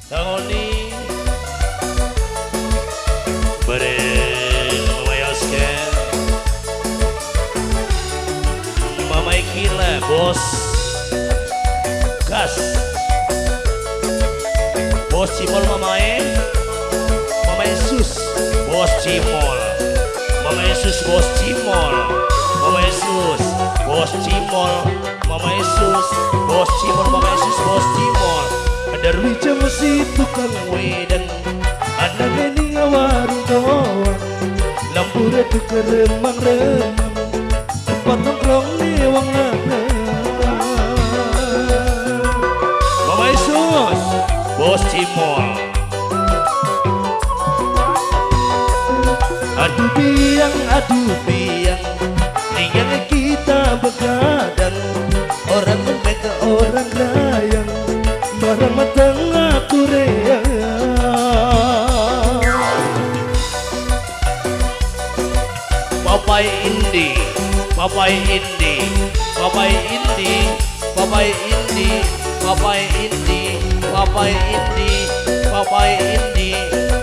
Tangoni bareng Mamai Oscar, Mamai Kila, Bos Gas, Bos Cimol Mamae, Mamai Sus, Bos Cimol, Mamai Sus, Bos Cimol, Mamai Sus, Bos Cimol, Mamai Sus, Bos Cimol, Mamai Sus, Bos Cimol. Darwija mesti tukang wedang, anane ning warung doang, lampure tuker remang-remang, tempat nongkrong nih wong lanang. Mamai Sus, Bos Cimol. Aduh biang, tinggal kita begadang, orang mereka orang layang, barang matang aku reang. Papai Indi, Papai Indi, Papai Indi, Papai Indi, Papai Indi, Papai Indi, Papai Indi,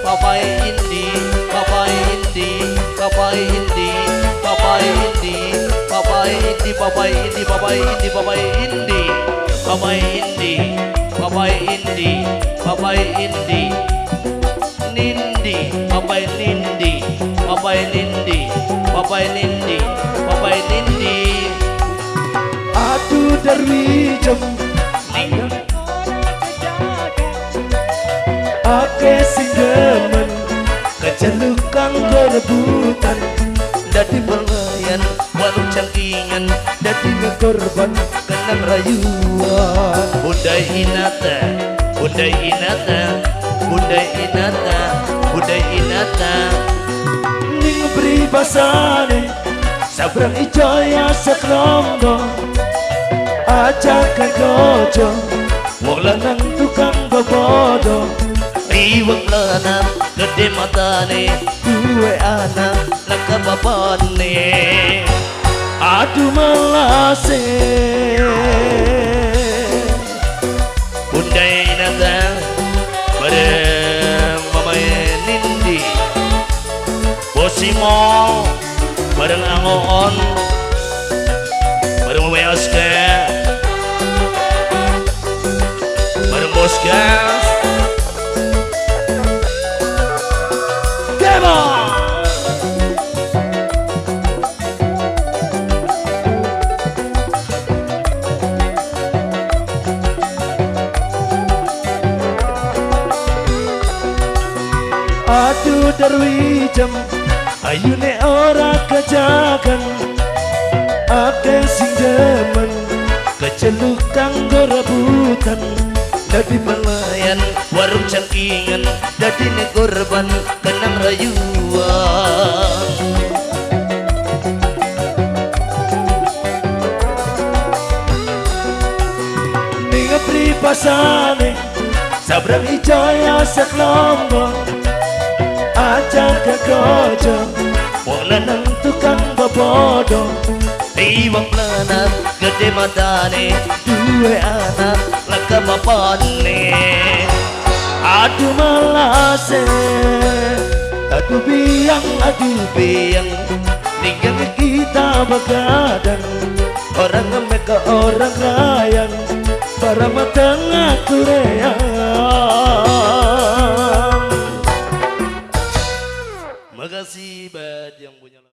Papai Indi, Papai Indi, Papai Indi, Papai Indi, Papai Indi, Papai Indi, Papai Indi, Papai Indi, Papai Indi, Papai Indi, Papai Indi, Nindi, Papai Nindi, Papai Nindi, Papai Nindi, Papai Nindi. Aduh Darwijem, ake sing demen, kecelukang rebutan, dadi pelayan warung cangkingan, dadi korban kena rayuan. Bunda Inata, Bunda Inata, Bunda Inata, Bunda Inata. Ning pribasane sabrang ijo ya seklombo, ajakan kojo, wong lanang tukang bebodo. Iwak lanang gede matane, duwe anak laka bapane. Aduh melase Bunda Inata bareng Mamai Nindi, Bos Cimol bareng Angoon, bareng Mamai Oscar, bareng Bos Gas. Aduh Darwijem, ayune ora kejagan, ake sing demen, keceluk kanggo rebutan, dadi pelayan warung cangkingan, dadi korban kenang rayuan. Ning pribasane sabrang ijo ya seklombo, ajak kekojo, wong lanang tukang bebodo. Iwak lanang gede matane, duwe anak laka bapane. Aduh malase, aduh biang, tinggal kita begadang, orang mereka orang rayang, barang matang aku reang. Makasih buat yang punya.